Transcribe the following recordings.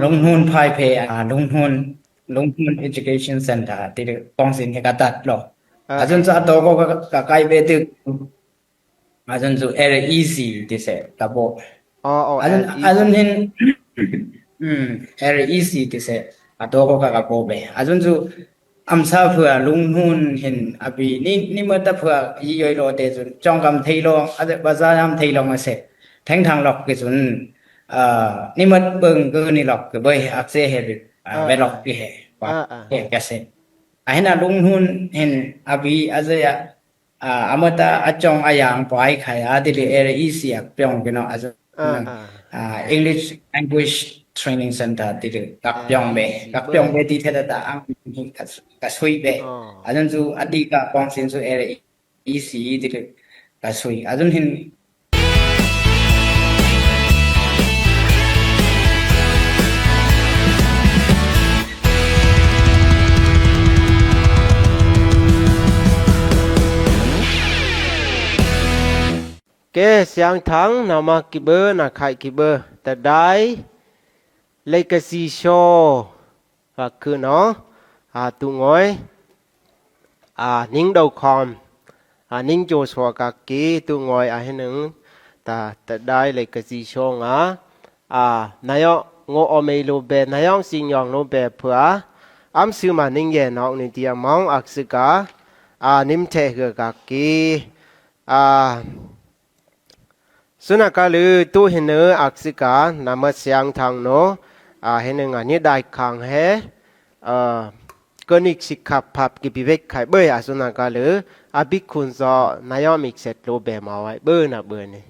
Lunghnun Phaiˇ hpehꞈ, Lunghnun, Lunghnun Education Center te leh กองศิลป์ hk'e kaꞈ taˇ lawˬ. A cuˇ cuˇ a taw k'o kaꞈ k'ai ve teˇ, a cuˇ cuˇ L E C te shehˍ kaꞈ bawˆ. A cuˇ hehˉ, L E C te shehˍ a taw k'o kaꞈ kaꞈ bawˆ ve. A cuˇ cuˇ อำเภอ Lunghnun เห็น a piˇ nyiˇ meuˇ taˇ hpeuꞈ a, yiˇ yawˇ law te cuˇ จังหวัด htaˇ law, a bazaar หนองคาย law ngaˬ shehˍ, แขวง htaˇ law k'o cuˇ nyiˇ meuˇ เมือง keu nyi law keu beuˬ a, a shehˍ hehˍ ve, ve law keu hehˍ, a hehˍ kaꞈ shehˍ. A hehˉ naˆ Lunghnun เห็น a piˇ a zuhˇ yaꞈ, a meuˇ taˇ a cawˬ a yanˍ paˍ hk'aˬ yaˇ te leh L E C a pyawˬ ve nawˬ, a cuˇ English Language Training Center te leh kaꞈ pyawˬ ve, kaꞈ pyawˬ ve teˇ htaˇ taˇ taˇ a kaꞈ shuˍ ve. A cuˇ cuˇ a tiꞈ kaꞈ กองศิลป์ cuˇ L E C te leh kaꞈ shuˍ, a cuˇ hehˉ Kehˬ, Siang Htang, naˍ ma kiˇ beuˆ, naˍ hk'aiꞈ kiˇ beuˆ, Tedai Legacy Show kaꞈ hkui nawˉ, a tuꞈ ngawˬ, a niˉ dawˇ hkawˇ, a niˉ co shuˍ kaꞈ kiˇ tuꞈ ngawˬ a hehˉ nyi, Tedai Legacy Show ngaˬ, a naˍ yawˇ ngo awˬ meꞈ lo behˬ, naˍ yawˇ เสียง yawˬ lo behˬ hpeuꞈ a, aˉ suˍ maˬ niˉ yehˬ nawˬ nyi tiꞈ a mawˬ a suhˍ kaꞈ, a niˉ htehꞈ hui kaꞈ kiˇ, a suhˍ naꞈ kaꞈ leh tuꞈ hehˉ nyi a suhˍ kaꞈ naˍ ma Siang Htang nawˬ, a hehˉ nyi ngaˬ nyi daiˇ hkanˍ hehˉ, keu nyi chi hk'aˬ hpaꞈ kiˇ piˇ ve hk'ai beuˬ a suhˍ naꞈ kaꞈ leh, a biˇ hkunˍ zaw naˍ yawˇ miˬ shehˍ lo behˬ maˍ a beuˬ naˍ beuˬ nyi.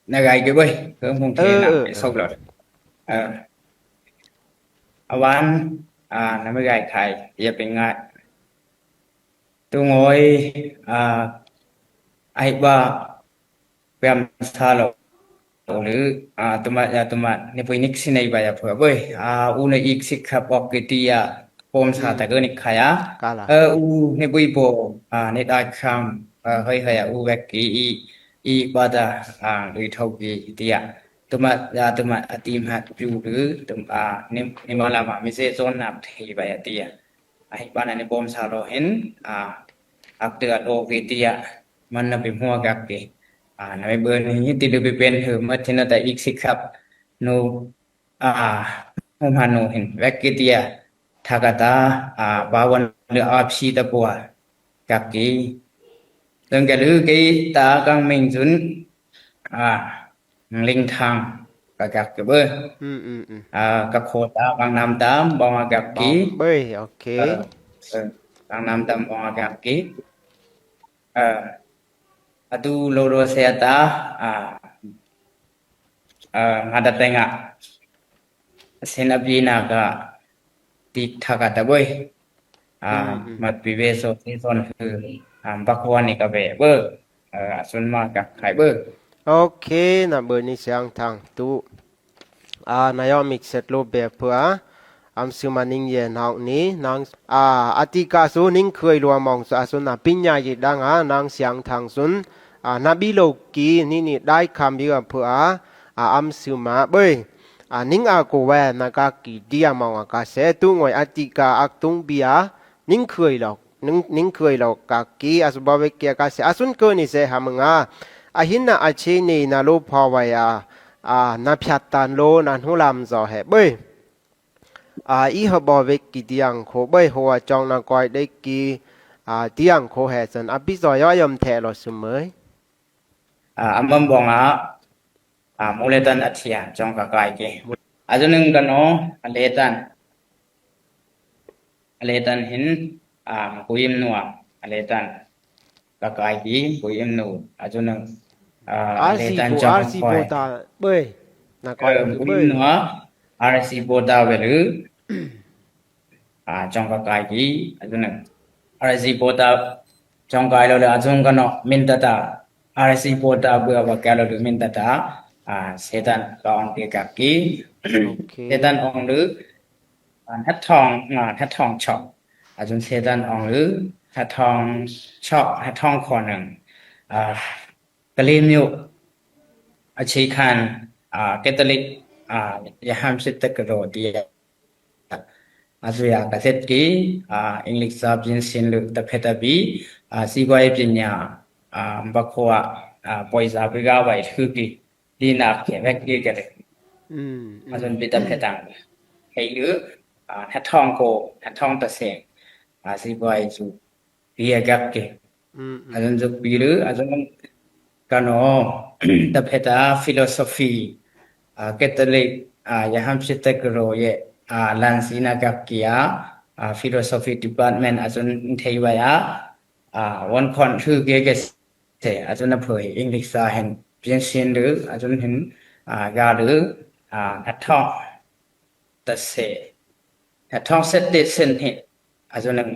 Naˍ g'aꞈ geh beuˬ, keu hk'oˆ hk'e naˍ peꞈ soˆ lawˬ. A vanˉ, naˍ ma g'aꞈ hk'aiꞈ yaˇ peꞈ ngaˬ tuꞈ ngawˬ, a hehˉ baˆ, แปด sha lawˬ leh, a tuꞈ maꞈ yaˇ tuꞈ maꞈ nyi pui nyi chi nyi baˬ yaˇ hpeuꞈ beuˬ. A uˉ nyi iˉ chi hk'aˬ pawˆ keu teˇ yaꞈ, แปด sha taˇ keu nyi hk'aˬ yaˇ. U nyi pui po, a nyi daiˇ hkanˍ, heuˆ heuˆ yaˇ uˉ ve keu iˉ, iˉ baˆ taˇ, a uiˍ htaˇ keu teˇ yaꞈ, tuꞈ maꞈ yaˇ tuꞈ maꞈ a tiꞈ maꞈ cuˇ leh, a nyi ma laˇ maꞈ miˬ zeˆ cawˇ naꞈ hteˇ baˬ yaˇ teˇ yaˇ. A hehˉ baˆ naˍ nyi แปด sha lawˬ hehˉ, a a teˇ a lo keu teˇ yaꞈ, maˇ naˍ piˇ mvuhˇ a kaꞈ keu, a naˍ ve beuˬ nyi teˇ leuˬ piˇ pehnˇ hui maˇ hteˇ naˇ taˇ iˉ chi hk'aˬ nu, a mvuhˇ maˇ nu hehˉ ve keu teˇ yaꞈ, htaˇ kaꞈ taˇ, a baˆ vaˇ leh a hpiˇ taˇ po a kaꞈ keu, teˇ geh leh keu taˇ kanˇ meˇ cuˇ, a แหล่งท่อง kaꞈ kaꞈ keu beuˬ. Kaꞈ hk'oˆ taˇ แหล่งน้ำ taˇ bawˬ a kaꞈ keu, แหล่งน้ำ taˇ bawˬ a kaꞈ keu, a tuꞈ lo lo shehˍ taˇ, a ngaˬ daꞈ te ngaˬ sehˍ naꞈ piˇ naˍ kaꞈ, tiꞈ htaˇ kaꞈ taˇ beuˬ. A maˇ piˇ ve so teˇ so hui, a baˆ hkawˇ nyi kaꞈ ve beuˬ. A suhˍ maˇ kaꞈ hk'aiꞈ beuˬ. Oˇ hk'e naˍ beuˬ nyi Siang Htang tuꞈ, a naˍ yawˇ miˬ shehˍ lo behˬ hpeuꞈ a, aˉ suhˍ maˇ niˉ yehˬ nawˬ nyi, a a tiꞈ kaꞈ suhˍ niˉ hkui lo a mawˬ suhˍ a suhˍ naˍ piˇ nyi yeˬ daˇ ngaˬ naˍ Siang Htang suhˍ, a naˍ biˇ lo kiˇ nyi nyi daiˇ hkanˍ biˇ a hpeuꞈ a, a aˉ suhˍ maˇ beuˬ. A niˉ a k'oˆ ve naˍ kaꞈ kiˇ diˇ a mawˬ a kaꞈ shehˍ tuꞈ ngawˬ a tiꞈ kaꞈ a tuˉ biˇ a, niˉ hkui lo, niˉ hkui lo kaꞈ kiˇ a suhˍ bawˬ ve kiˇ a kaꞈ shehˍ a suhˍ keu nyi shehˍ ha meuˇ ngaˬ, a hinˉ naˆ a cheˇ nyi naˍ lo hpaw ve a, a naˍ hpyaꞈ tanˍ lo naˍ nuˇ lam zawˬ hehꞈ beuˬ. A iˉ ha bawˬ ve kiˇ diˇ a hk'oˆ beuˬ, ho a cawˬ naˍ kawehˇ deˇ kiˇ, a diˇ a hk'oˆ hehꞈ ceh a piˇ zawˬ yawˇ a yawˇ mvuhˇ htehꞈ lawˬ suhˍ meuˇ. A maˇ bawˬ ngaˬ, a mvuhˇ leh tanˇ a htiꞈ a cawˬ kaꞈ k'ai keu, a zuhꞈ nyi kaꞈ nawˬ, a leh tanˇ, a leh tanˇ hehˉ, a kuˇ yehˬ nuˇ a, a leh tanˇ kaꞈ k'ai kiˇ kuˇ yehˬ nuˇ, a zuhꞈ nyi, a leh tanˇ cawˬ kaꞈ k'ai, kuˇ yehˬ nuˇ a, R C po taˍ ve leh, a cawˬ kaꞈ k'ai kiˇ, a zuhꞈ nyi, R C po taˍ cawˬ k'ai lo leh a zuhꞈ nyi kaꞈ nawˬ miˬ taˇ taˍ, R C po taˍ beuꞈ a baˬ kehˬ lo leh miˬ taˇ taˍ, a shehˍ tanˇ kaꞈ awˬ te kaꞈ kiˇ, shehˍ tanˇ awˬ leh, a htaˇ htawnˍ, a htaˇ htawnˍ chaw, a zuhꞈ nyi shehˍ tanˇ awˬ leh, htaˇ htawnˍ chaw, htaˇ htawnˍ hkawꞈ nyi, a ကလေးမြို့, အခြေခံ Catholic ရဟန်းဖြစ်တက္ကသိုလ် ဒီး အစိုးရကသစ်ကီး English စာပြင်ဆင်လို့ တစ်ဖက်တပ်ပြီး စီးပွားရေးပညာ ဘၣ်ခိၣ် ပွိုၼ်ႉစႃႇ ပဂါဝဲ ထုကီး ဒီးနာ်က့ ဝဲက့ၤကလဲၣ် အသွင်ပိတဖက်တၢင် ဟဲလၢ ဟဲထောင့်ကို ဟဲထောင့်တဆဲ စီးပွားရေးစု ပီယဲၢ်ကၢက့ၤ အသွင်စုပီလၢ အသွင်ကနီၤ တဖက်တၢ philosophy Catholic ရဟန်းဖြစ်တက္ကသိုလ် ယဲၢ် လမ်းစည်းနာ်က့ဧါ philosophy department အသွင်ထဲဝဲယါ ဝွၼ်းခွၼ်ထုက့ၤကဲ ဆဲ အသွင်နၢ်ဖၢၣ် English စာ ဟဲ ပြင်ဆင်လို့ အသွင်ဟဲ ဂၤလၢ နှစ်ထောင့်တစ်ဆယ် နှစ်ထောင့်ဆယ့်တစ်ဆယ့်နှစ် အသွင်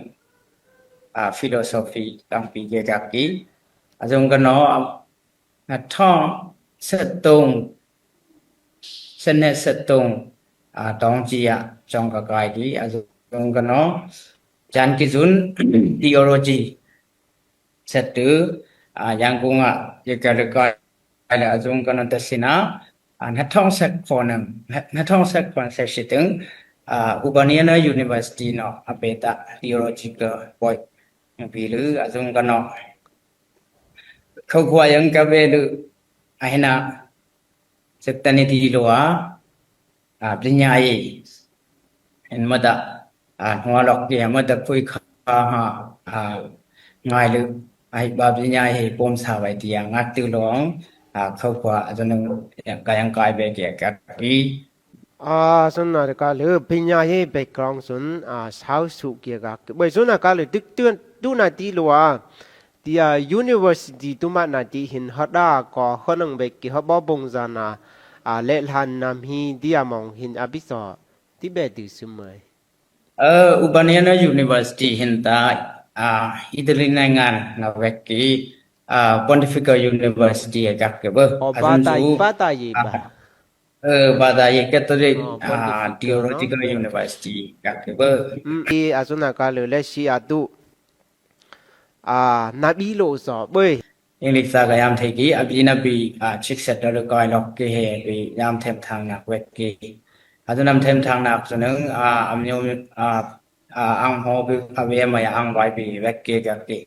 philosophy တၢင်ပီကဲကပ်ကီး အသွင်ကနီၤ နှစ်ထောင့်ဆယ့်သုံး ဆယ့်နှစ်ဆယ့်သုံး တောင်ကြီးက ကျောင်းကကၢၢ်ကီး အသွင်ကနီၤ ကျမ်းကိသုန် theology ဆယ့်တစ် ရန်ကုန်က ယကလုာ်ကၢၢ်လၢ အသွင်ကနီၤ တဆံနၤ နှစ်ထောင့်ဆယ့်ခုနစ် နှစ်ထောင့်ဆယ့်ခုနစ် ဆယ့်ရှစ် တုန်း Urbana University နီၤ အပျဲၢ်တၢ် theological ပီ ပီလၢ အသွင်ကနီၤ ခုခွါယံကဘဲလု အဟဲနၤ စက်တနံၣ်တယံၤလိာ်ဧါ ပညာရေး မ့ၢ်တၢ် နွါလီၤက့ၤ မ့ၢ်တၢ် ခွံခါဟး ငါၤလု အဟံၣ်ဘၣ် ပညာရေး ပိၢ်ဆၢဝဲတံၢ်ယၤ ငါးတုၤလီၤ ခုခွါ အသွင် ကယံကဘဲက့ၤကပ်ကီး အသွင်နၤတကးလၢ ပညာရေး background သွင် ဆၢသုးက့ၤကပ်ကီး ဘၣ်သွင်နၤကးလၢ တုၤနၤတံၢ်လိာ်ဧါ တံၢ်ယၤ university တုၤမးနၤတံၢ် ဟဲ ဟီၣ်ဒၣ်ကီၢ် ဟီၣ်နၢင်ဘဲက့ၤ ဟီၣ်ဘီဘိၣ်စၢနၤ လဲၤလၢနမံၤ တံၢ်ယၤမီၢ် ဟဲ အဘံၣ်စီၣ် တံၢ်ဘဲတုၤသုးမုၢ် Urbana University ဟဲတၢ် Italy နိုင်ငံ နဝဲက့ၤ Pontifical University အကပ်က့ၤဘၣ် အသွင် ဘၣ်တၢ်ယံၤ ဘၣ်တၢ်ယံၤ Catholic Theological University ကပ်က့ၤဘၣ် အသွင်နၤကးလၢ လက်ရှိအတူ နဘံလိာ်စီၤဘၣ် English စာကယၢမ်ထဲက့ၤ အဘံနဘံ ချစ်ဆက် ဒီးလၢကီၢ်လီၤက့ၤဟဲ ပယၢမ်ထဲမထါနၢ်ဝဲက့ၤ အသွင်နၢ်ထဲမထါနၢ် အသွင် အမျိုး အင်ၣ်ဟီ အဝဲမယၤ အင်ၣ်ဝဲ ပဝဲက့ၤကပ်က့ၤ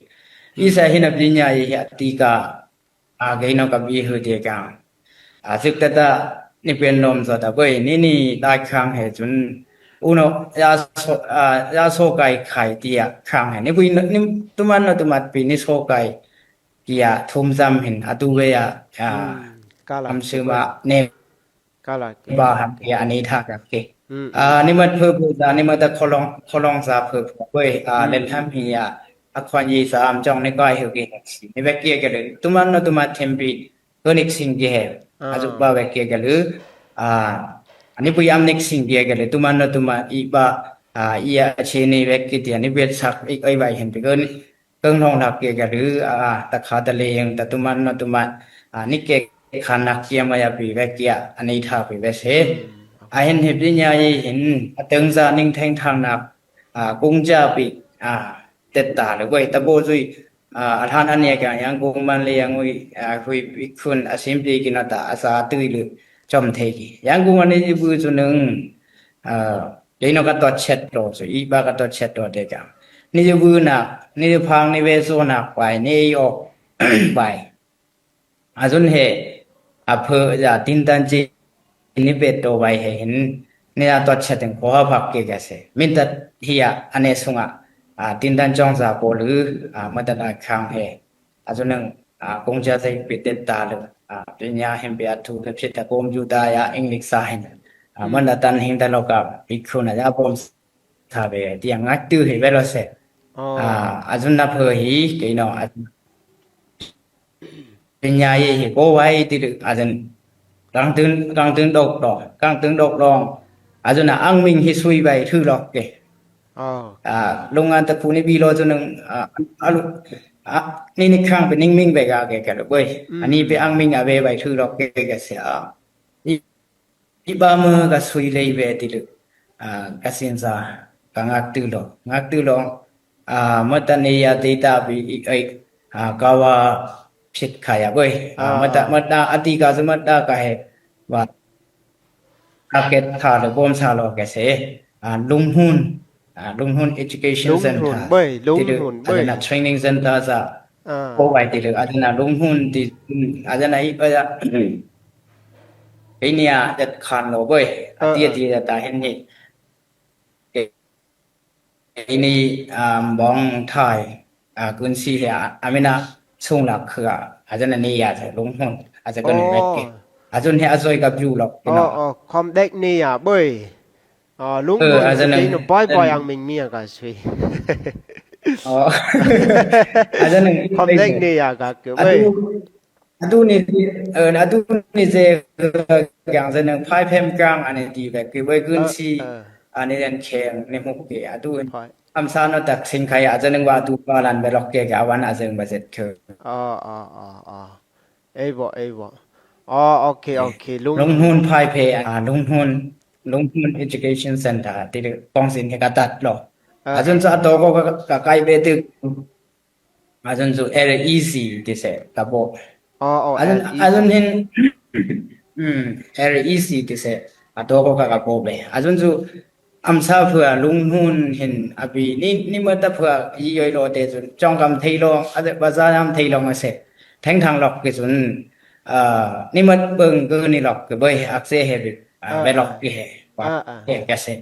အံၤစဲဟဲန ပညာရေး အဓိက အဂ့ၢ်နီၢ်ကဘံဟဲဒဲးက အသုတတၢ် နံၣ်ပှဲၤနီၢ်မသီၣ်တၢ်ဘၣ် နံၣ်နံၣ်တၢ်ခၢၣ်ဟဲၣ်သွင် ဦးနှောက် ရစော်ကၢၢ် ခၢၣ်တံၢ်ယၤ ခၢၣ်ဟဲၣ် နံၣ်ပှဲၤ တုၤမးနီၢ်တုၤမးတပံၤ နံၣ်စော်ကၢၢ် ကံယၤ ထုံးစံဟဲၣ် အတုၤဝဲယၤ အမ့ၢ်စၢမး န့ၣ် ဘၣ်ဟးက့ၤ အန့ၣ်ထၢၣ်က့ၤ နံၣ်မးတဖုဖုသး နံၣ်မးတခီလီၤသးဖုဖုဘၣ် လဲၤထၢၣ်ဟဲၣ်ယၤ အခွင့်အရေးသး အမ့ၢ်ကၠီၣ်န့ၢ်ကီၢ်ဟဲၣ်က့ၤ နံၣ်စံ နံၣ်ဝဲက့ၤကဲလၢ တုၤမးနီၢ်တုၤမး ထံၣ်ပံၤ ကန့ၢ်စံက့ၤဟဲၣ် အသုဘၣ်ဝဲက့ၤကဲလၢ အနံၣ်ပှဲၤအမ့ၢ်န့ၢ်စံက့ၤကဲလၢ တုၤမးနီၢ်တုၤမး အံၤဘၣ် အံၤအဆ့န့ၣ်ဝဲက့ၤတံၢ် နံၣ်ပှဲၤဆၢ အံၤဘၣ်ဟဲၣ်ပှဲၤ ကၢၢ်နီၢ်လၢက့ၤကဲလၢ တခါတလ့ၢ် တတုၤမးနီၢ်တုၤမး နံၣ်ကဲခးနၢ်က့ၤမယၤပံၤဝဲက့ၤ အန့ၣ်ထၢၣ်ပံၤဝဲစ့ အဟဲနံၣ် ပညာရေး ဟဲ အတၢင်းစၢ် နံၣ်ထဲထၢၣ်နၢ် ကုန်းကျားပံၤ တ့ၢ်တၢ်လၢဝဲ တဘိၣ်သွံၣ် အထါနါန့ၣ်က ရန်ကုန် မန္တလေး အငွေ အဝဲ ဘံၣ်ခုၣ် အဆင်ပြေက့ၤနီၢ်တၢ် အစးအတုၤလၢ ကၠီၣ်ထဲက့ၤ ရန်ကုန် မန္တလေး ယဘုၣ်သွင် ဒ်နီၢ်ကတီၢ်ဆဲးတီၢ် အံၤဘၣ်ကတီၢ်ဆဲးတီၢ်ဒဲးက နံၣ်ယဘုၣ်နၢ် နံၣ်ယဖး နံၣ်ဝဲစိာ်နၢ်ပှၤ နံၣ်ယီၣ်ပှၤ အသွင်ဟဲၣ် အဖၢယၤ သင်တန်းကြီး နံၣ်ပှဲၤတီၤဝဲဟဲၣ် နံၣ်ယၤတီၢ်ဆဲးတၢ် ကီၢ်ဟးဖးက့ၤကဲစ့ မ့ၢ်တဟံးယၤ အန့ၣ်ဆိငါ သင်တန်းကျောင်းသား ပီၣ်လု မ့ၢ်တၢ်တၢ်ခၢၣ်ဟဲၣ် အသွင် ကုန်းကျားသိပ်း ပံၤတ့ၢ်တၢ်လၢ ပညာဟဲၣ်ပံၤအထူးသဖြင့် တၢ် computer ယၤ English စာဟဲၣ် မ့ၢ်တၢ်တၢ်နဟံးတၢ်လီၤကး ဘံၣ်ခုၣ်နၢ်ယၤ ပိၢ်ဆၢဝဲ တံၢ်ယၤ ငါးတုၤဟဲၣ်ဝဲလီၤစ့ အသွင်နၢ်ဖၢၣ်ဟဲၣ်က့ၤနီၢ် ပညာရေးဟဲၣ် ကိးဝဲအံၤတံၢ်လၢ အသွင် ကၢင်တုင် ကၢင်တုင် doctor ကၢင်တုင် doctor အသွင်နၢ် အင်မ့ၢ်ဟဲၣ် ဆွံဘၣ်ဟဲၣ်ထုးလီၤက့ၤ လုပ်ငန်းတစ်ခု နံၣ်ဘံလီၤသွင် နံၣ်နံၣ်ခၢၣ်ပနံၣ်မ့ၢ်ဝဲဂၤကဲကဲလၢၤဘၣ် အနံၣ်ပှဲၤအင်မ့ၢ်အဝဲဘၣ်ဟဲၣ်ထုးလီၤက့ၤကဲစ့ အံၤဘၣ်မၢကဆွံလၢအံၤဝဲတံၢ်လၢ ကစံၣ်စၢ် ကငါးတုၤလီၤ ငါးတုၤလီၤ မ့ၢ်တၢ်န့ၣ်ယၤ data ပံၤ ကဝၤ hpiˇ hk'a yaꞈ beuˬ. Meuˇ daꞈ meuˇ daꞈ a tiꞈ kaꞈ zuhꞈ meuˇ daꞈ kaꞈ heh, a keh htaˇ lo bon sha lo keh sheˍ, Lung Hnon, Lung Hnon Education Center, a, training center shaꞈ, k'oˆ ve te le, a, Lung Hnon te, a, iˉ ni a yaꞈ hk'aˇ lo beuˬ, a tiˉ a tiˉ yaꞈ taˍ heˆ ni. Iˉ ni, a, bawˬ htaˇ, a, คุณศรี heh, a, a meh naˆ ช่วงหลัก hkui a, a zuhꞈ naˆ neˇ yaꞈ leh Lung Hnon a zuhꞈ k'oˆ ve keh, a zuhꞈ heh a zuhꞈ kaꞈ piˇ law, a, คอมแบก neˇ yaꞈ beuˬ, Lung Hnon a zuhꞈ naˆ baˆ baˆ yaꞈ mingˍ miˇ a kaꞈ shui, a zuhꞈ naˆ คอมแบก neˇ yaꞈ kaꞈ keu a, a duˇ ni, a duˇ ni ze, gaˬ zuhꞈ naˆ ไพร์เพม กลาง a neh ti ve keu ve คุณศรี, a neh แดนแขง neh mawˬ keh a duˇ, a meuˇ sha nawˬ taꞈ shinˍ hk'a yaꞈ a zuhꞈ naˆ vaꞈ tuˬ pa laˬ ve lawˬ keh kaꞈ a vaꞈ a zuhꞈ baˬ zeꞈ keu, Lung Hnon ไพร์เพ, Lung Hnon, Lung Hnon Education Center te le กองสิน heh kaꞈ taˆ lawˬ. A zuhꞈ zuhꞈ a taw k'o kaꞈ k'ai ve te, a zuhꞈ zuhꞈ LEC te sheˍ kaꞈ bawˬ, a zuhꞈ hin, LEC te sheˍ, a taw k'o kaꞈ kaꞈ bawˬ ve. A zuhꞈ zuhꞈ a meuˇ sha hpu a Lung Hnon hin a piˇ ni, ni meuˇ taˇ hpu a yi yawˇ law te zuhꞈ cawˬ kaꞈ hteˇ law, a zuhꞈ baˬ zaˇ a hteˇ law ma sheˍ, hteˇ htaˇ lawˬ keh zuhꞈ, ni meuˇ beˬ keu ni lawˬ keh beuˬ a tcuh heh ve, ve lawˬ keh heh, a heh kaꞈ sheˍ.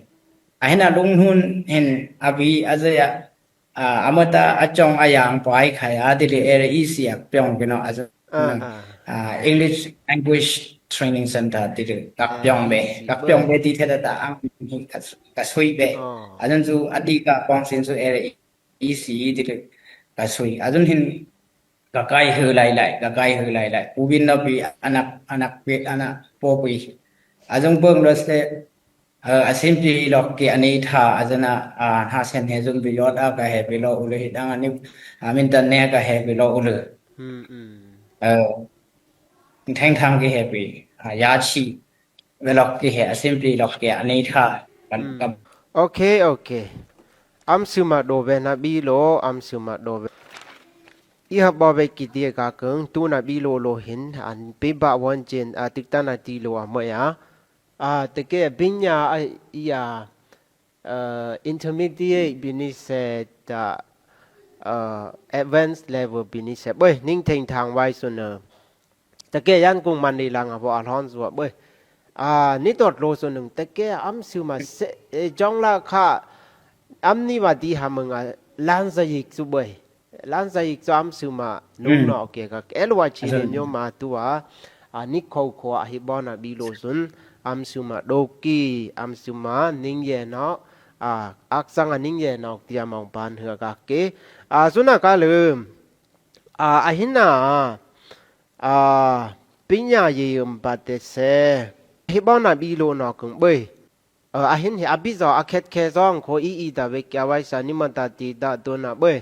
A heh naˆ Lung Hnon hin a piˇ a zuhꞈ yaꞈ, a meuˇ taˇ a cawˬ a yaꞈ paˍ hk'a yaꞈ te le LEC a pyawˬ keh nawˬ a zuhꞈ, English Language Training Center te le kaꞈ pyawˬ ve, kaꞈ pyawˬ ve ti htaˇ taˇ a kaꞈ shuˍ ve. A zuhꞈ zuhꞈ a tiˉ kaꞈ กองสิน zuhꞈ LEC te le kaꞈ shuˍ, a zuhꞈ hin kaꞈ k'ai hui lai lai, kaꞈ k'ai hui lai lai, โควิด naˆ piˇ, a naˆ, a naˆ piˇ, a naˆ paw piˇ, a zuhꞈ beuˬ lawˬ sheˍ, a shinˉ piˇ lawˬ keh a neh htaˇ a zuhꞈ naˆ, a naˆ sheˍ heh zuhꞈ piˇ yawˇ a kaꞈ heh piˇ lawˬ uˬ le, heˍ daꞈ a nyi, a meh taˇ neh kaꞈ heh piˇ lawˬ uˬ le, hteˇ htaˇ keh heh piˇ, yaˇ chi ve lawˬ keh heh a shinˉ piˇ lawˬ keh a neh htaˇ, a meuˇ shu maˬ dawˬ ve naˆ biˇ lo, a meuˇ shu maˬ dawˬ ve, iˉ ha bawˬ ve keh te kaꞈ keu tuˉ naˆ biˇ lo lo hin, a piˇ baˆ won jen a tiꞈ taˇ naˆ ti lo a meuˇ yaꞈ, a teˇ keh biˇ nyaˇ a, intermediate biˇ ni sheˍ taꞈ, advanced level biˇ ni sheˍ beuˬ, niˇ hteˇ htaˇ waiˇ suhˍ naˬ, teˇ keh Yanˇ kuiˬ maˇ neˇ la ngaˬ bawˬ a hlawn zuhꞈ beuˬ, a niˇ tawˬ lo suhˍ naˬ teˇ keh a meuˇ shu maˬ jawˇ laˇ hk'aˇ, a meuˇ niˇ vaˬ tiˉ ha meuˇ ngaˬ lanˇ za yiˍ cuˇ beuˬ, lanˇ za yiˍ cuˇ a meuˇ shu maˬ nuˇ nawˬ keh kaꞈ keh lo a chi le nyoˇ ma tuˬ a, a niˇ hkawˇ hkawˇ a heˆ bawˬ naˆ biˇ lo suhˍ, a meuˇ shu maˬ dawˬ kiˇ, a meuˇ shu maˬ niˇ yehˬ nawˬ, a, a caˇ ngaˬ niˇ yehˬ nawˬ ti a mawˬ ban hui a kaꞈ keh, a suhˍ naˬ kaꞈ le, a, a heˆ naˆ, a, piˇ nyaˇ yeˬ uiˍ baˬ te sheˍ, heˆ bawˬ naˆ biˇ lo nawˬ keu beuˬ, a heˆ heˆ a biˇ zawˬ a hkeh hkeh zawˇ hk'o iˉ iˉ taˍ ve keh a waiˇ sha niˇ meuˇ taˇ te daꞈ tuˬ naˆ beuˬ,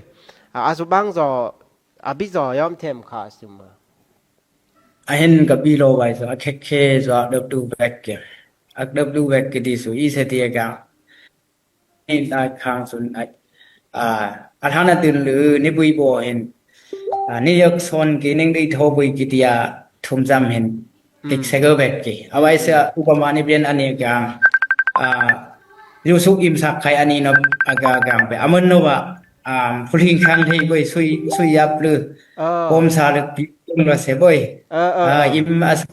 a, a shu baˆ zawˬ, a biˇ zawˬ yawˇ hteˇ hk'aˇ shu maˬ, a heˆ kaꞈ biˇ lo waiˇ shu a hkeh hkeh zawˬ a dawˇ tuˬ ve keh, a dawˇ tuˬ ve keh ti shu iˉ sheˍ te kaꞈ, niˇ taˇ hkanˍ suhˍ, a htaˇ naˆ tuˬ le, niˇ puiˉ bawˬ heˆ, a, niˇ yawˇ shawˍ keh niˇ teˇ htaˇ puiˉ keh ti a, htu mvuhˇ zaˇ heˆ, teˇ sheˍ g'uˇ ve keh a waiˇ sha uˉ paˍ ma niˇ piˇ a nyi kaꞈ, a, yuˬ shuˆ iˉ mvuhˇ shaˆ hk'ai a nyi nawˬ a gaˬ gaˬ ve a meuˇ nawˬ vaꞈ, a, hpu hliˇ hkanˇ heˆ beuˬ shu, shu yaꞈ leuˬ, bon sha leuˬ piˇ lawˬ sheˍ beuˬ, iˉ mvuhˇ a shaˆ,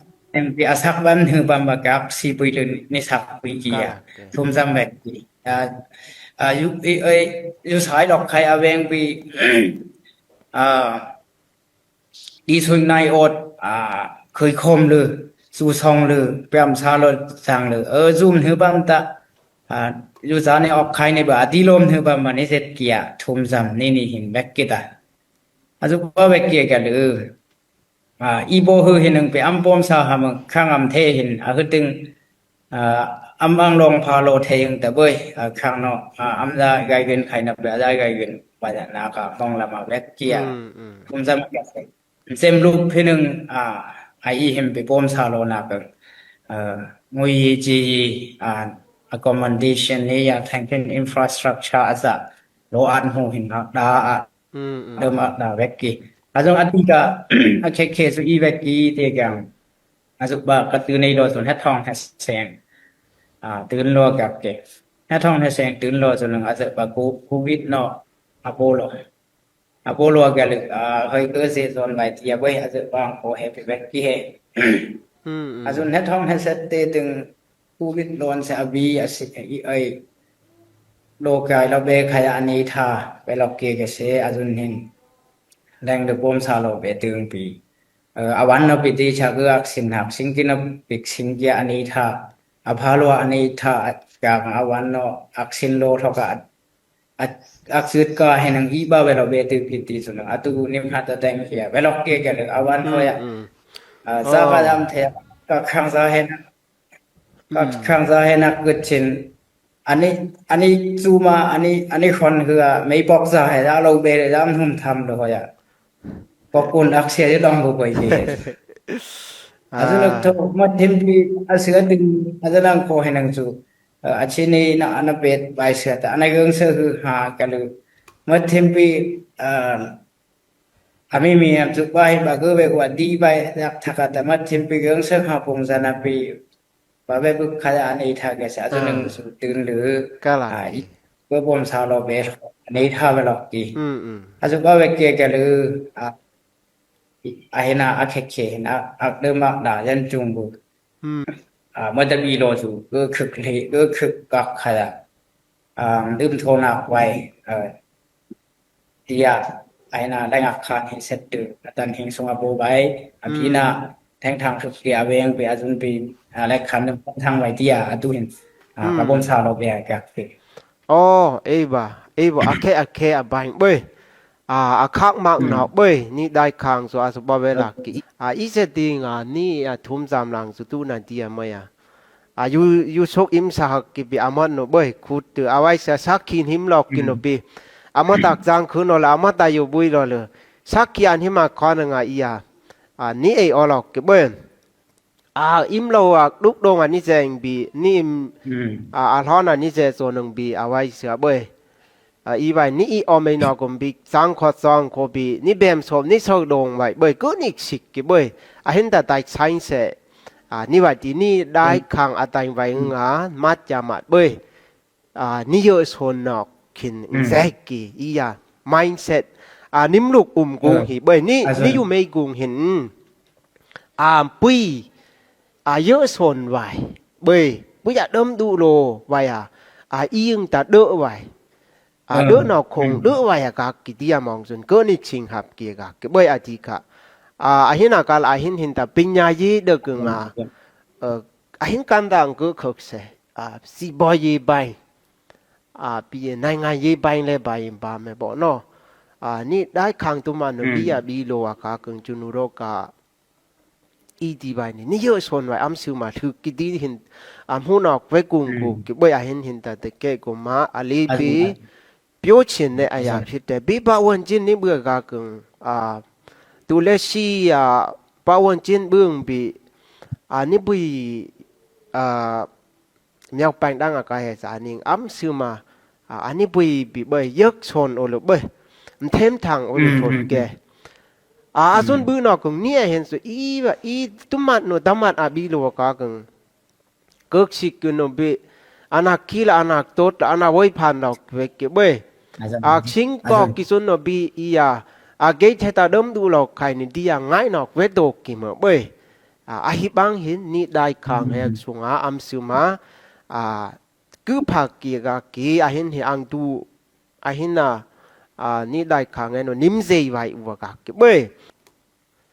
a shaˆ vaˇ hui baˆ maˇ kaꞈ shiˍ puiˉ leuˬ niˇ shaˆ puiˉ keh a, htu mvuhˇ zaˇ ve keh, a, yuˬ sha lawˬ hk'ai a ve piˇ, a, tiˇ shu naˆ awˬ, a, hkui hkawˇ leuˬ, shu shawˍ leuˬ, pehˬ mvuhˇ shaˆ lo caˇ leuˬ, a, zuˇ mvuhˇ hui baˆ mvuhˇ taˇ, a, yuˬ sha neˇ awˬ hk'ai neˇ baˬ a tiˉ lo mvuhˇ hui baˆ maˇ neˇ sheˍ keh a, htu mvuhˇ zaˇ neˇ neˇ heˆ ve keh taˍ, a zuhꞈ paˇ ve keh kaꞈ le, a, iˉ bawˬ hui heˆ naˆ pehˬ a mvuhˇ bon sha ha meuˇ hkanˇ a mvuhˇ hteˇ heˆ a hui teˇ, a, a mvuhˇ aˬ lawˬ hpaˇ lo hteˇ yehˬ taˍ beuˬ, a, hkanˇ nawˬ, a, a mvuhˇ zaˇ g'a geh hk'ai naˆ pehˬ a zaˇ g'a geh paˍ yaꞈ naˆ kaꞈ hawˇ la maˇ ve keh a, htu mvuhˇ zaˇ maˇ kaꞈ sheˍ, mvuhˇ sehˍ mvuhˇ leuˬ hpehꞈ naˆ, a, a iˉ heˆ pehˬ bon sha lo naˆ keu, a, ငွေရေးကြေးရေး, a, accommodation neˇ yaꞈ แทนที่ infrastructure a shaꞈ lo a mvuhˇ heˆ naˆ daꞈ a, dawˇ maˇ daꞈ ve keh, Aˬ htoꞈ ma teˇ kaꞈ, a hk'e hk'e shu iˉ ve kiˇ teˇ kaꞈ, a shu pa ka tuˬ neˇ lo shu hnehˉ htawˇ hnehˉ shehˍ tuˬ lo kaꞈ kehˬ, hnehˉ htawˇ hnehˉ shehˍ tuˬ lo shu nawˬ a shu pa COVID nawˬ a poˆ lo, a poˆ lo a gaˬ leh, a, hk'e keu sheˍ zaw laiˬ tiꞈ yaˇ ve a shu pa k'o heh piˇ ve kiˇ heh. A shu hnehˉ htawˇ hnehˉ shehˍ teˇ tuˬ COVID lo sheˍ a viˉ a shiˍ iˉ a lo k'ai la ve hk'a yaˇ a nyi htaˇ ve law kehˬ kehˬ sheˍ a shu hnehˉ leh de bon sha lo ve tuˬ piˇ. A, a vaˉ nawˬ piˇ teˇ chaꞈ g'uˇ a shiˍ naˍ shiˍ kiˇ nawˬ piˇ shiˍ kiˇ a nyi htaˇ, a hpaˇ lo a nyi htaˇ, kaꞈ a vaˉ nawˬ a shiˍ lo htawˇ kaꞈ, a, a shu kaꞈ heh naˬ iˉ baˆ ve law ve tuˬ piˇ teˇ shu nawˬ a tuˬ nyi hk'aˇ taˇ teˇ hk'e ve law kehˬ kehˬ leh a vaˉ nawˬ yaˇ, a, shaˉ k'a yaˇ hteꞈ, kaꞈ hk'aˇ shaˉ heh naˬ, kaꞈ hk'aˇ shaˉ heh naˬ keu chin, a nyi, a nyi tcuh ma, a nyi, a nyi hkawˇ hui a meh pawˆ shaˉ heh a lo ve leh a mvuhˇ htaˇ lo yaˇ pawˆ k'oˆ a hk'e dawˇ g'oˇ k'ai ve. A shu lo htawˇ maˇ hteˇ piˇ a shu a tuˬ, a shu naˬ k'o heh naˬ shu, a chi nyi naˬ a naˬ pehˍ bai shu htaꞈ a naˬ g'uˇ suhˍ hui ha kaꞈ lo, maˇ hteˇ piˇ, a miˬ miˬ a tuˬ bai baˬ g'uˇ ve k'o a diˇ bai yaꞈ htaꞈ kaꞈ taꞈ maˇ hteˇ piˇ g'uˇ suhˍ ha pon za naˍ piˇ, baˬ ve k'o hk'a yaˇ a nyi htaˇ kehˬ sheˍ a shu naˬ shu tuˬ lo, a, g'uˇ bon sha lo ve a nyi htaˇ ve law kehˬ, a shu baˬ ve kehˬ kehˬ lo, a, a heh naˬ a hk'e hk'e heh naˬ a teˇ maˇ daꞈ yaˇ cuˇ ve, a, maˇ daꞈ piˇ lo shu g'uˇ hkui hk'e g'uˇ hkui kaꞈ hk'a yaˇ, a, leuˆ hto naˍ k'ai, a, teˇ yanˇ, a heh naˬ leh ngaˬ hk'a heh shehˍ tuˬ a tanˇ heh shu a bon bai, a piˇ naˬ, hteˇ htaˇ hkui hk'e a ve a ve a shu piˇ, a, leh hk'a naˬ htaˇ ve teˇ yanˇ a tuˬ heh, a, bon sha lo ve a kaꞈ hk'e. Oˇ, e baˬ, e baˬ, a hk'e a hk'e a bai beuˬ, a, a hk'aˆ maˆ naˬ beuˬ, nyi daiˇ hkanˍ shu a shu baˬ ve laˬ kehˬ, a, iˉ shehˍ teˇ ngaˬ nyi a htoꞈ ma zaꞈ laˬ shu tuˬ naˬ teˇ yanˇ maˇ yaˇ. A, yuˬ, yuˬ shoˆ iˉ shaˍ ha kehˬ piˇ a maˇ nawˬ beuˬ hkuˇ tuˬ a vaiˇ shaˍ shaˉ hkiˇ hnyiˇ mvuhˇ lo kehˬ nawˬ piˇ, a maˇ taꞈ caˇ hkuiˉ nawˬ leh a maˇ taꞈ yonˍ buiˇ lo leh, shaˉ hkiˇ a hnyiˇ ma hkawˇ naˬ ngaˬ iˉ yaˇ, a, nyiˇ e awˬ lawn kehˬ beuˬ, a, iˉ mvuhˇ lo a duˆ dawˇ ngaˬ nyiˇ shehˍ biˇ nyiˇ, a, a hawˉ naˬ nyiˇ shehˍ sho nawˬ biˇ a vaiˇ shaˍ beuˬ, a, iˉ vaiˇ nyiˇ iˉ awˬ meh nawˬ k'o biˇ caˇ hkawˇ caˇ k'oˆ piˇ nyiˇ behˬ sho nyiˇ shaˍ dawˇ vaiˇ beuˬ keuˆ nyi shiˍ kehˬ beuˬ, a heh taꞈ taiˍ shaiˉ shehˍ, a, nyiˇ vaiˇ tiˉ nyiˇ daiˇ hkanˍ a taiˍ vaiˇ ngaˬ maˇ ca maꞈ beuˬ, a, nyiˇ yeuˆ shon nawˬ hkiˬ zehˬ kehˬ iˉ yaˇ mindset, a, nyiˇ mvuhˇ lo um gu heˍ beuˬ nyiˇ, nyiˇ yuˬ meh gu heˍ, a, puiˇ, a, yeuˆ shon vaiˇ beuˬ puiˇ yaꞈ dawˇ mvuhˇ duˆ lo vaiˇ a, a, iˉ yeuˆ taˍ deuˆ vaiˇ, a, deuˆ nawˬ hk'oˆ deuˆ vaiˇ a kaꞈ kehˬ teˇ yanˇ mawˬ zunˍ keuˆ nyi chiˇ haꞈ kehˬ g'a kehˬ beuˬ a tiˉ kaꞈ, a, a heh naˬ kaꞈ a heh heh taꞈ ပညာရေး deuˆ keu ngaˬ, a heh kanˉ daꞈ keuˆ hk'e sheˍ, a, စီးပွားရေးပိုင်း, a, နိုင်ငံရေးပိုင်း leh ba e ba meh bawˆ nawˬ, a, nyiˇ daiˇ hkanˍ tuˬ maˇ nawˬ biˇ yaꞈ biˇ lo a kaꞈ keu cuˇ nu ro kaꞈ iˉ tiˉ vaiˇ nyi nyiˇ yeuˆ shon vaiˇ a mvuhˇ suˍ maˬ htui kehˬ tiˉ heh, a, mvuhˇ naw k'o ve gu k'o kehˬ beuˬ a heh heh taꞈ teˇ kehˉ k'o maˇ a le piˇ ပြောချင်တဲ့ အရာ ဖြစ်တယ်။ ပြီး ပတ်ဝန်းကျင် nyiˇ beuꞈ g'a keu, a, သူ လက်ရှိ a, ပတ်ဝန်းကျင် beuˬ biˇ, a, nyiˇ beuꞈ, a, မြောက်ပိုင်း daꞈ ngaˬ k'ai heh shaˍ nyi a mvuhˇ suˍ maˬ, a, a nyiˇ beuꞈ biˇ beuˬ yeuˆ shon o lo beuˬ, mteˇ mtaˇ o lo shon kehˬ, a, a shon beuꞈ nawˬ keu nyiˇ a heh shu iˉ, iˉ tuˉ maꞈ nawˬ daꞈ maꞈ a biˇ lo kaꞈ keu keu shiˍ keu nawˬ biˇ, a naˬ hkiˇ la a naˬ to la a naˬ vaiˇ hpanˍ lawˬ ve kehˬ beuˬ, a, shinˉ kawˆ kiˇ shon nawˬ biˇ iˉ yaˇ, a, geh heh taꞈ dawˇ mvuhˇ duˆ lawˬ hk'ai nyi teˇ yanˇ ngaˆ nawˬ ve dawˇ kehˬ meuꞈ beuˬ, a, a heh baˆ heh nyiˇ daiˇ hkanˍ heh shu ngaˬ a mvuhˇ suˍ maˬ, a, kuiˉ hpaˍ kehˬ g'a kehˬ a heh heh a tuˬ, a heh naˬ, a, nyiˇ daiˇ hkanˍ heh nawˬ nyiˇ mvuhˇ zeˬ vaiˇ uiˍ g'a kehˬ beuˬ.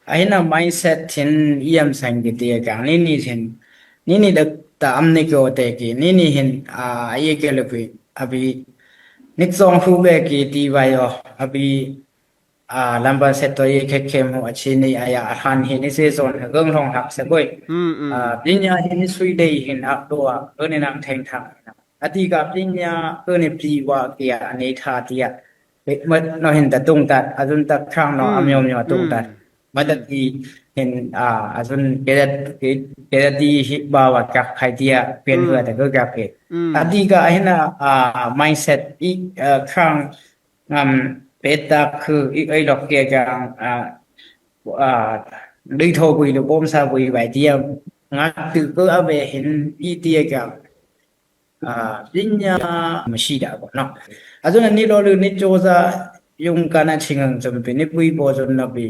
A heh naˬ mindset htin iˉ yaˇ mvuhˇ saˍ kehˬ teˇ kaꞈ nyiˇ nyi htin, nyiˇ nyi daꞈ taꞈ a mvuhˇ nyi kehˬ awˬ tehˬ kehˬ nyiˇ nyi htin, a, a yehˬ kehˬ lo keu, a biˇ, nyiˇ tcuh hu ve kehˬ tiˉ vaiˇ yaˇ, a biˇ, a, လမ်းပန်းဆက်သွယ်ရေး ခက်ခဲမှု အခြေအနေ အရ အဟန် heh nyiˇ season g'uˇ hlawꞈ htaꞈ shehˍ beuˬ, a, ပညာရေး nyiˇ suiˉ deˇ heh a to a g'uˇ nyi naˆ hteˇ htaꞈ, a tiˉ kaꞈ ပညာ g'uˇ nyi piˇ vaꞈ kehˬ a nyi htaˇ teˇ yanˇ, mvuhˇ naw heh taꞈ toˇ taꞈ a zuhꞈ taꞈ hkanˍ nawˬ a myoˬ myoˬ a toˇ taꞈ, mvuhˇ naw heh, a, a zuhꞈ kehˬ, kehˬ tiˉ heh ba vaꞈ kaꞈ hk'ai teˇ yanˇ pehˬ hui a taꞈ g'uˇ kaꞈ kehˬ, a tiˉ kaꞈ a heh naˬ, a, mindset iˉ, a, hkanˍ, a, pehˬ taˍ hkui iˉ e lawˬ kehˬ kaꞈ, a ꓡꓱ htawˇ pui lo ဗောဓိမုၼ်း ပui ဘၣ် teˇ yanˇ, ngaˬ tuˬ keu a ve hk'e iˉ tiˉ kaꞈ ပညာ မရှိတာပေါ့နော်. Aˬ htoꞈ ma နံၣ် lawˇ လု နံၣ် cawˇ zaˇ ရုံးခန်း na ချဉ်ငိုင် cawˬ piˇ နံၣ် ပui ဗောဓိမုၼ်း na piˇ,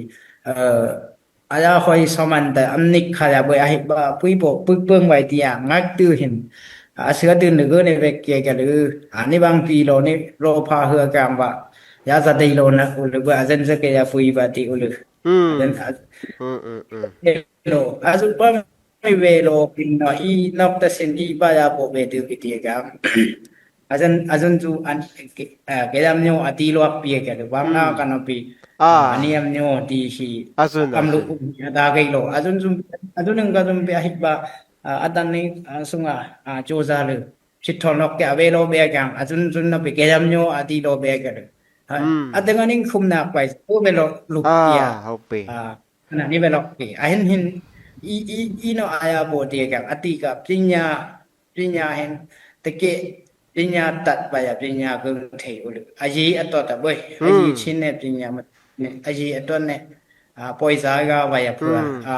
a yaˇ hk'aw e ရှောင်းမၢၼ် တၢ် အမံးနံး ခါယႃ ဘွဲ့ a heˆ baˆ ပui ဗောဓိမုၼ်း ပui ပဵင်း ဘၣ် teˇ yanˇ, ngaˬ tuˬ hk'e, a shu a tuˬ နု g'uˇ နေ ve kehˬ kaꞈ လၢ a nyi ဘၣ် piˇ လီၤ nyi လီၤ hpa hui a kaꞈ baꞈ, yaˇ ဇာတိ lawˬ န oˇ လၢ beuꞈ a zehˇ zehˇ kehˬ yaˇ ပui ဘၣ် teˇ oˇ လၢ a shu paˇ ve lo, a shu paˇ ve lo piˇ န iˉ นอก taˇ shiˍ iˉ ဘၣ် yaˇ ဗောဓိမုၼ်း ve ဒုး ve teˇ kaꞈ, a shu a shu ကယၤ မျိုး အတံၤ လီၤ piˇ kaꞈ လၢ ဘၣ် ngaˬ က na piˇ, a nyi မျိုး teˇ hk'e, a shu a mvuhˇ အတၢ က့ lo, a shu a shu နု ka shu piˇ a heˆ baˆ, a tanˇ nyi a shu ngaˬ အစူးစမ်း လၢ ဖြစ်ထွန်း lawˬ က a ve လီၤ ve a kaꞈ, a shu a shu na piˇ ကယၤ မျိုး အတံၤ လီၤ ve a kaꞈ လၢ a tanˇ nyi ခုနစ် ပၢႆ oˇ ve lo, lo piˇ a, a nyi ve lo piˇ a hk'e hk'e, iˉ นอก a yaˇ ဗောဓိမုၼ်း teˇ kaꞈ, a teˇ kaꞈ ပညာ, ပညာ hk'e, teˇ kehˬ ပညာတတ် baˬ yaˇ ပညာ g'uˇ hteꞈ oˇ လၢ အရည်အသွတ် taˇ ဘၣ, အရည်အချင်း နဲ့ ပညာ မ, အရည်အသွတ် နဲ့ ပွၵ်ႈ za g'a baˬ yaˇ hpu, a,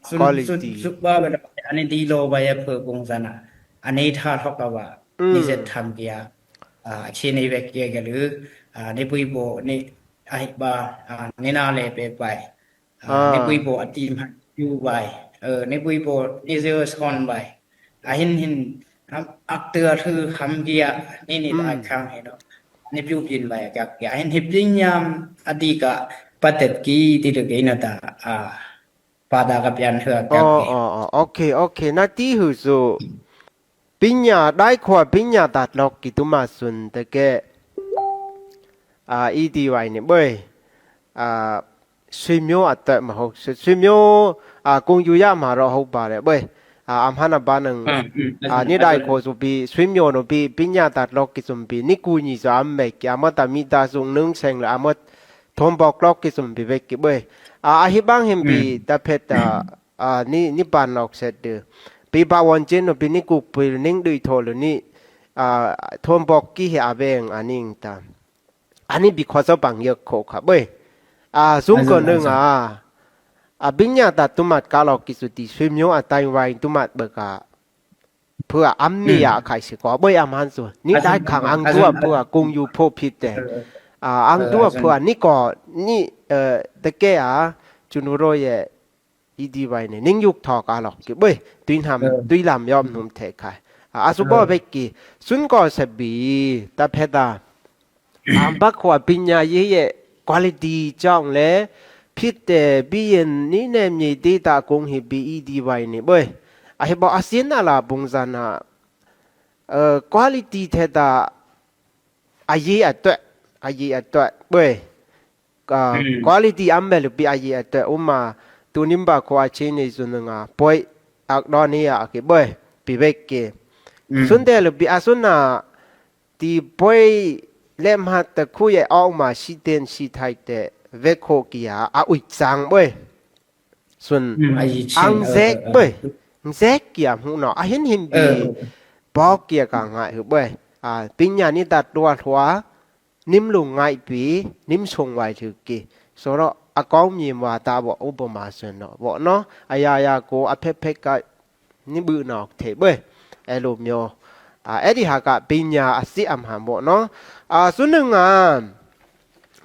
suhˆ baˆ ve, a nyi တံၤ လီၤ baˬ yaˇ hpu ပုံစံ na, အန့ၣ် ထါ hk'aw kaꞈ ဘၣ် nyi zehˬ ထမ် kehˬ a, a chi nyi ve kehˬ kaꞈ လၢ nyi ပူဖိ nyi, a heˆ baˆ, nyi နားလည် ပၢႆး paiˍ, nyi ပူဖိ အတံၤ hk'aˇ ယူ baˬ, nyi ပူဖိ nyi zehˬ ဆွၼ် baˬ, a hk'e hk'e, a, a teu a htu hk'aˬ က yaˇ, nyi nyi a hk'aˇ hk'e lo, nyi ပြုပြင် baˬ yaˇ kaꞈ, a hk'e hk'e ပညာ a teˇ kaꞈ ပတ်သက် kehˬ teˇ လၢ kehˬ န taˇ, a, ဘာသာ က ပြန် hui a kaꞈ, a, a, a, a, a, naˉ tiˉ hui shu, ပညာ daiˇ hkawˇ ပညာ တတ် lawˬ က tuˬ maˇ suhˍ teˇ kehˬ, a, iˉ ဒီး ဝိုင် nyi ပ a, ဆွေမျိုး အတွက် မဟုတ်, ဆွေမျိုး, a, ဂုဏ်ယူရမှာတော့ ဟုတ်ပါတယ် ပ a, a hma na ba nyi, a, nyi daiˇ hkawˇ shu piˇ ဆွေမျိုး no piˇ ပညာ တတ် lawˬ က shu piˇ nyi kuˬ nyi shu a mehˍ kehˬ, a meuˇ တၢ် မိသားစု nyi shehˍ leh a meuˇ ထွန်ပေါက် lawˬ က shu piˇ ve kehˬ ပ a, a hk'e baˆ hk'e piˇ taˇ hpehꞈ taˇ, a, nyi, nyi ပၢၼ် lawˬ shehˍ teˇ, ပ ပတ်ဝန်းကျင် no piˇ nyi kuˬ piˇ နံ dui hto leh nyi, a, ထွန်ပေါက် kehˬ hk'e a ve a nyi taˇ, a nyi ပ ခီ စီးပွားရေး hk'aw kaꞈ ပ a, suhˉ က nyi a, a, ပညာ တတ် tuˬ maˇ က lawˬ က shu tiꞈ ဆွေမျိုး အသိုင်းအဝိုင်း tuˬ maˇ ပ kaꞈ, hpu a, a mehˍ yaˇ အ hk'aˇ shiˍ k'o ပ a hma shu, nyi daiˇ hk'aˇ a tuˬ a hpu a ဂုဏ်ယူ hpu piˇ tehꞈ, a, a tuˬ a hpu a nyi k'o, nyi, teˇ kehˬ a, ကျွန်တော်တို့ရဲ့ iˉ ဒီး ဝိုင် nyi ယုၵ်ႉထီၣ် က lawˬ က ပ tuiˇ lam yawˇ mvuhˇ hteꞈ hk'a, a, a shu bawˆ ve kehˬ, suhˉ စီးပွားရေး taˇ hpehꞈ taˇ, a, ဘာသာ ပညာရေးရဲ့ quality ကြောင့်လည်း ဖြစ်တယ်, ပြီးရင် နည်းနဲ့ မြေဒေသ အကုန် hk'e piˇ iˉ ဒီး ဝိုင် nyi ပ a hk'e ဘၣ် အစင်း န လ ပုံစံ na, a, quality hk'e htaˇ, a yehˬ a tawehˆ, a yehˬ a tawehˆ ပ a, quality a mehˍ leh piˇ a yehˬ a tawehˆ, oˇ maˬ, tuˬ nyi ဘာသာ အချင်းချင်း nyi shu nyi ngaˬ ဘွဲ့ အ dawˇ န a hk'e ဘၣ်, piˇ ve kehˬ, suhˉ တ leh piˇ a suhˉ န ဒီ ဘွဲ့ လက်မှတ်တစ်ခုရဲ့အောက်မှာ ရှိသင့်ရှိထိုက်တဲ့ ဘွဲ့ hk'oˆ က yaˇ, a, အိၣ် စံ ပ suhˉ, a, zehˆ ပ zehˆ က yaˇ mvuhˇ naw, a hk'e hk'e piˇ, bawˇ က yaˇ kaꞈ ngaˬ hui ပ a, ပညာ nyi တတ် lawˬ ဟွာ, နံ လူ ငိုက် piˇ, နံ ဆွင် ဝိုင် hui kehˬ, ဆိုတော့ အကောင်းမြင် ဝါသ ပေါ့, ဥပမာ ဆိုရင်တော့ ပေါ့နော်, အရာရာကို အဖက်ဖက်က nyi buˆ naw hteꞈ ပ အဲလိုမျိုး, a, အဲဒီဟာက ပညာ အစစ်အမှန် ပေါ့နော်. A, suhˉ န ngaˬ,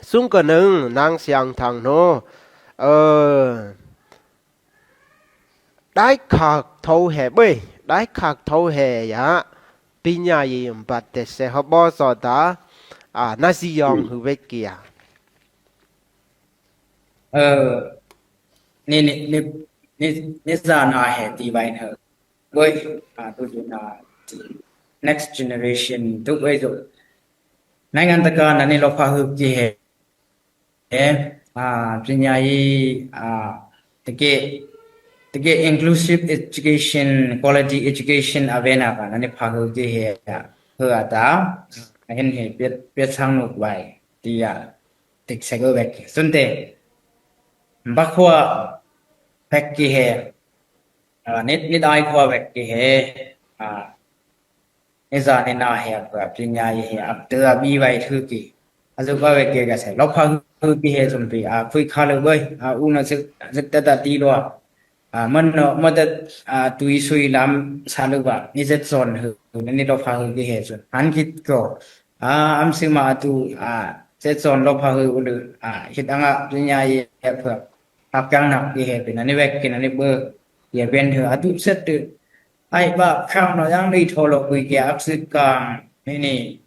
suhˉ က nyi, န စံ ထ no, a, daiˇ hk'aˇ hto hk'e ပ daiˇ hk'aˇ hto hk'e yaˇ, ပညာရေး ဘၣ် teh sheh hk'aw bawˇ sawˍ taˇ, a, န စံ yawˇ hui ဘၣ် kehˬ a, န za na hk'e ဒီး ဝိုင် ဟ a, ဒုး na, next generation ဒုး ဝဲ ယို နိုင်ငံတကာ na nyi လီၤ hpa hui kehˬ hk'e, a, ပညာရေး, a, တကယ့်, တကယ့် inclusive education, quality education အ ve နာ ka na nyi hpa hui kehˬ hk'e, hui a taˇ, a hk'e hk'e, ပြဋ္ဌာန်း လုပ် baˬ, teˇ yaˇ, teˇ shehˍ g'uˇ ve kehˬ, suhˉ တ ဘာသာ hk'aˇ ပဲ kehˬ hk'e, a, nyi, nyi daiˇ hk'aˇ ပဲ kehˬ hk'e, a, nyi za nyi na hk'e a, ပညာရေး hk'e a, teˇ a biˇ ဝိုင် hui kehˬ, A zuhꞈ vaˇ ve kehˬ kaꞈ shehˍ lawˇ hpaˇ hui piˇ heh cunˇ piˇ, a hpuiˇ hk'aˇ leh veuˇ, a uˉ nawˬ zuhꞈ teˇ taˇ tiˉ lo a, meuˇ nawˬ meuˇ teˇ, a tuꞈ e shu e lam shaˍ leuˆ vaꞈ neˇ zehˇ cawˬ hui, neˇ lawˇ hpaˇ hui piˇ heh cunˇ, haˉ kiˆ kawˬ, a, aˉ suh ma a tuꞈ, a, zehˇ cawˬ lawˇ hpaˇ hui uˬ leuˬ, a, hiˆ taˇ ngaˆ piˇ nyaˇ e hpeuꞈ, haˉ kanˉ naꞈ piˇ heh piˇ naˬ neˇ vehˆ kehˬ naˬ neˇ beuˆ, yehˬ venˇ hui a tuꞈ shehˆ teˇ, a iˉ paˆ hkanˇ nawˬ yaˇ neˇ htawˇ lo k'oˆ e kehˬ a tcuhˉ kaˇ, neˇ neˇ